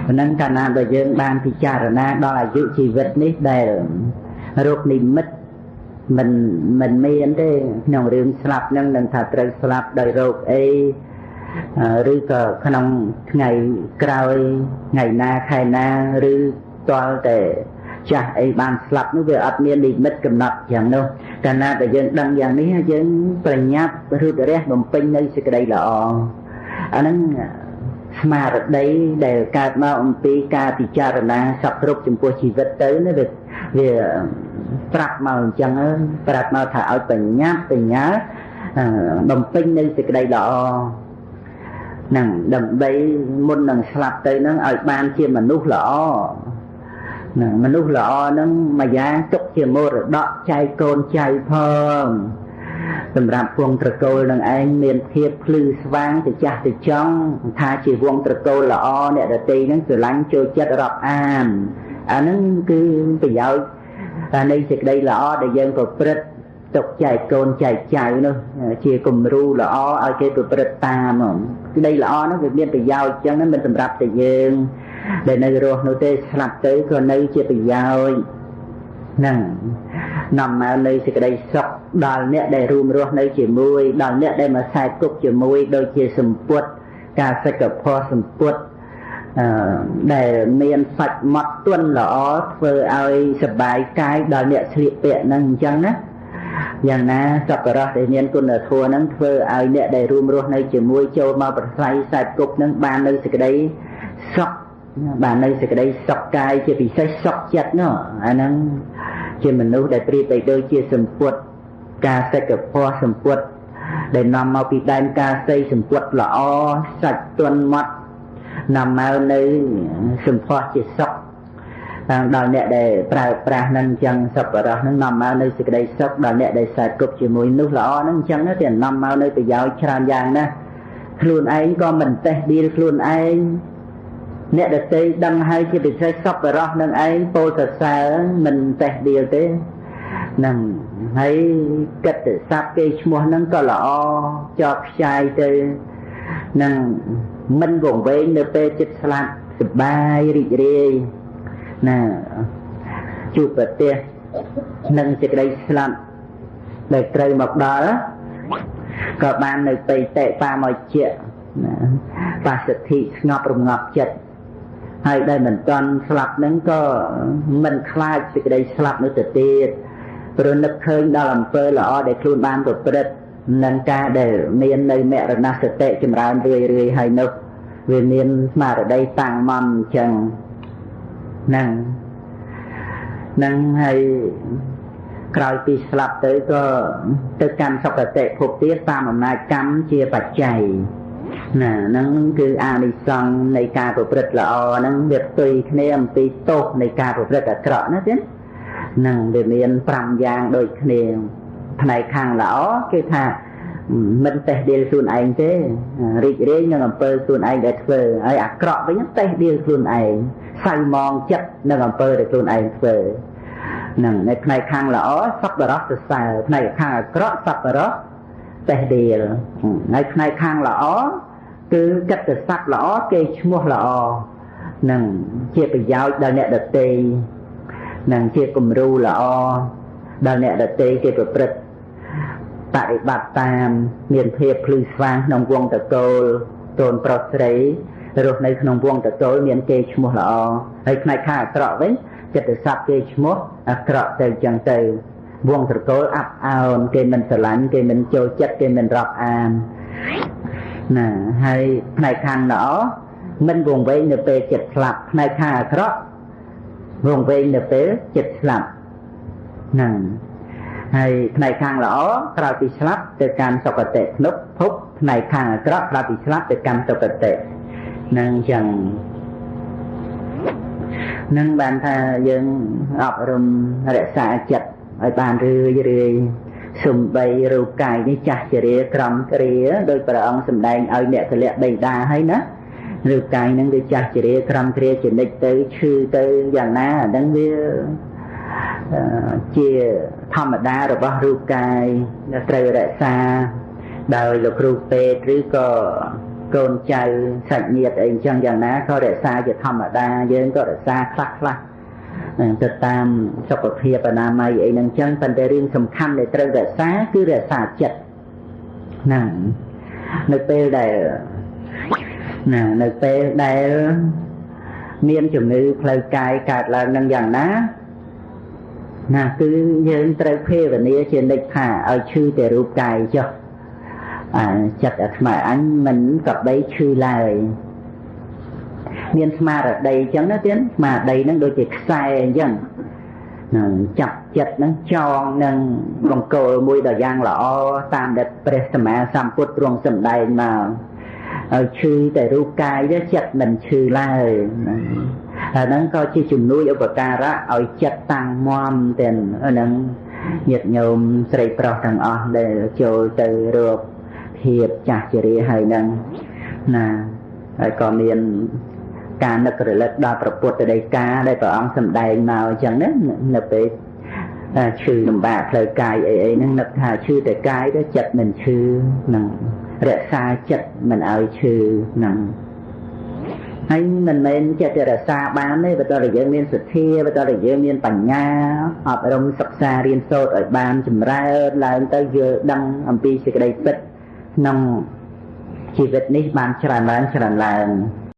ហ្នឹងកាលណាបើយើងបានពិចារណាដល់អាយុជីវិតនេះដែលរោគនិមិត្តមិនមានទេក្នុងរឿងស្លាប់ហ្នឹងនឹងថាត្រូវស្លាប់ដោយរោគអីឬក៏ក្នុងថ្ងៃក្រោយថ្ងៃណាខែណាឬទាល់តែចាស់អីបានស្លាប់នោះវាអត់មាននិមិត្តកំណត់យ៉ាងនោះកាលណាដែលយើងដឹងយ៉ាងនេះយើងប្រញាប់រូតរះបំពេញនៅសេចក្តីល្អអាហ្នឹងស្មារតីដែលកើតមកអំពីការពិចារណាសពគ្រប់ចំពោះជីវិតទៅនេះវាប្រាប់មកអញ្ចឹងប្រាប់មកថាឲ្យបញ្ញាបញ្ញាបំពេញនៅសេចក្តីល្អហ្នឹងដើម្បីមុននឹងស្លាប់ទៅហ្នឹងឲ្យបានជាមនុស្សល្អហ្នឹងមនុស្សល្អហ្នឹងមួយយ៉ាងទុកជាមរតកចែកកូនចៅផងសម្រាប់វងត្រកូលនឹងឯងមានភាពភ្លឺស្វាងទៅចាស់ទៅចង់ថាជាវងត្រកូលល្អអ្នកដទៃហ្នឹងស្រឡាញ់ចូលចិត្តរាប់អានអាហ្នឹងគឺប្រយោជន៍នៃសេចក្តីល្អដែលយើងប្រព្រឹត្តទុកចែកកូនចែកចៅនោះជាគំរូល្អឲ្យគេប្រព្រឹត្តតាមក្តីល្អនោះវាមានប្រយោជន៍អញ្ចឹងមិនសម្រាប់តែយើងដែលនៅរស់នោះទេស្លាប់ទៅក៏នៅជាប្រយោជន៍ហ្នឹងនាំមកនៅសេចក្តីសុខដល់អ្នកដែលរួមរស់នៅជាមួយដល់អ្នកដែលមកខ្សែគប់ជាមួយដូចជាសម្ពុតការសិក្ខាផសម្ពុតដែលមានសាច់ម៉ត់ទន់ល្អធ្វើឲ្យសប្បាយកាយដល់អ្នកស្លៀកពាក់ហ្នឹងអញ្ចឹងណាយ៉ាងណាសប្បុរសដែលមានគុណធម៌ហ្នឹងធ្វើឲ្យអ្នកដែលរួមរស់នៅជាមួយចូលមកប្រស្រ័យខ្សែគប់ហ្នឹងបាននៅសេចក្តីសុខបាននៅសេចក្តីសុខកាយជាពិសេសសុខចិត្តនោះអាហ្នឹងជាមនុស្សដែលប្រៀបបីដូចជាសម្ពុតការសិក្ខាផសម្ពុតដែលនាំមកពីដែនកាសីសម្ពុតល្អសាច់ទន់ម៉ត់នាំមកនៅសម្ផស្សជាសុខដល់អ្នកដែលប្រើប្រាស់នឹងអញ្ចឹងសប្បុរសនឹងនាំមកនៅសេចក្តីសុខដល់អ្នកដែលខ្សែគប់ជាមួយនោះល្អហ្នឹងអញ្ចឹងទៅនាំមកនៅប្រយោជន៍ច្រើនយ៉ាងណាស់ខ្លួនឯងក៏មិនតេះដៀលខ្លួនឯងអ្នកដទៃដឹងហើយជាពិសេសសប្បុរសនឹងឯងពោលសរសើរមិនតេះដៀលទេហ្នឹងហើយកិត្តិស័ព្ទគេឈ្មោះហ្នឹងក៏ល្អចោតខ្ចាយទៅនឹងមិនវង្វេងនៅពេលចិត្តស្លាប់សប្បាយរីករាយណាជួបប្រទេសនឹងសេចក្តីស្លាប់ដែលត្រូវមកដល់ក៏បាននៅបិតិបាមកជាណាបាសទ្ធិស្ងប់រងាប់ចិត្តហើយដែលមិនទាន់ស្លាប់ហ្នឹងក៏មិនខ្លាចសេចក្តីស្លាប់នោះទៅទៀតព្រោះនឹកឃើញដល់អំពើល្អដែលខ្លួនបានប្រព្រឹត្តនឹងការដែលមាននៅមរណសតិចម្រើនរឿយរឿយហើយនោះវាមានស្មារតីតាំងមអញ្ចឹងហ្នឹងហ្នឹងហើយក្រោយពីស្លាប់ទៅក៏ទៅកាន់សុគតិភពទៀតតាមអំណាចកម្មជាបច្ច័យណាហ្នឹងគឺអានិសង្សនៃការប្រព្រឹត្តល្អហ្នឹងវាផ្ទុយគ្នាអំពីទោសនៃការប្រព្រឹត្តអាក្រក់ណាទេហ្នឹងវាមាន5យ៉ាងដូចគ្នាផ្នែកខាងល្អគេថាមិនតេះដៀលខ្លួនឯងទេរីករាយនឹងអំពើខ្លួនឯងដែលធ្វើហើយអាក្រក់វិញតេះដៀលខ្លួនឯងសៅមងចិត្តនឹងអំពើដែលខ្លួនឯងធ្វើហ្នឹងនៅផ្នែកខាងល្អសប្បុរសសរសើរផ្នែកខាងអាក្រក់សប្បុរសតេះដៀលហើយផ្នែកខាងល្អគឺកិត្តិស័ព្ទល្អគេឈ្មោះល្អនឹងជាប្រយោជន៍ដល់អ្នកដទៃនឹងជាគំរូល្អដល់អ្នកដទៃគេប្រព្រឹត្តបរិបត្តិតាមមានភាពភ្លឺស្វាងក្នុងវងតកូលកូនប្រុសស្រីរស់នៅក្នុងវងតកូលមានគេឈ្មោះល្អហើយផ្នែកខាងអាក្រក់វិញចិត្តស័ព្ទគេឈ្មោះអាក្រក់ទៅចឹងទៅវងត្រកូលអាប់អោនគេមិនស្រឡាញ់គេមិនចូលចិត្តគេមិនរាប់អានណាហើយផ្នែកខាងល្អមិនវង្វេងនៅពេលចិត្តស្លាប់ផ្នែកខាងអាក្រក់វង្វេងនៅពេលចិត្តស្លាប់ហ្នឹងហើយផ្នែកខាងល្អក្រោយពីស្លាប់ទៅកាន់សុគតិភ្នំភពផ្នែកខាងអាក្រក់ក្រោយពីស្លាប់ទៅកាន់សុគតិហ្នឹងចឹងនឹងបានថាយើងអប់រំរក្សាចិត្តឲ្យបានរឿយរឿយសំបីរូបកាយនេះចាស់ជរាក្រំគ្រាដោយព្រះអង្គសម្ដែងឲ្យអ្នកកលៈបិតាហើយណារូបកាយនឹងវាចាស់ជរាក្រំគ្រាជានិច្ចទៅឈឺទៅយ៉ាងណាអាហ្នឹងវាជាធម្មតារបស់រូបកាយត្រូវរក្សាដោយលោកគ្រូពេទ្យឬក៏ កូនចៅសាច់ញាតិអីអញ្ចឹងយ៉ាងណាក៏រក្សាជាធម្មតាយើងក៏រក្សាខ្លះខ្លះទៅតាមសុខភាពអនាម័យអីហ្នឹងចឹងប៉ុន្តែរឿងសំខាន់ដែលត្រូវរក្សាគឺរក្សាចិត្តហ្នឹងនៅពេលដែលណានៅពេលដែលមានជំងឺផ្លូវកាយកើតឡើងនឹងយ៉ាងណាណាគឺយើងត្រូវភាវនាជានិច្ចថាឲ្យឈឺតែរូបកាយចុះអាចិត្តអាត្មាអញមិនក៏បីឈឺឡើយមានស្មារតីអញ្ចឹងណាទៀតស្មារតីហ្នឹងដូចជាខ្សែអញ្ចឹងចាប់ចិត្តហ្នឹងចងនឹងបង្គោលមួយដ៏យ៉ាងល្អតាមដែលព្រះសម្មាសម្ពុទ្ធទ្រង់សម្ដែងមកឲ្យឈឺតែរូបកាយទេចិត្តមិនឈឺឡើយអាហ្នឹងក៏ជាជំនួយឧបការៈឲ្យចិត្តតាំងមាំទាំងហ្នឹងញាតិញោមស្រីប្រុសទាំងអស់ដែលចូលទៅរកភាពចាស់ជរាហើយហ្នឹងណាហើយក៏មានការនឹករលឹកដល់ព្រះពុទ្ធដីកាដែលព្រះអង្គសម្ដែងមកអញ្ចឹងណានៅពេលឈឺលំបាកផ្លូវកាយអីអីហ្នឹងនឹកថាឈឺតែកាយទៅចិត្តមិនឈឺហ្នឹងរក្សាចិត្តមិនឲ្យឈឺហ្នឹងហើយមិនមែនចិត្តតែរក្សាបានទេបើតើយើងមានសទ្ធាបើតើយើងមានបញ្ញាអប់រំសិក្សារៀនសូត្រឲ្យបានចម្រើនឡើងទៅយល់ដឹងអំពីសេចក្តីពិតក្នុងជីវិតនេះបានច្រើនឡើងច្រើនឡើង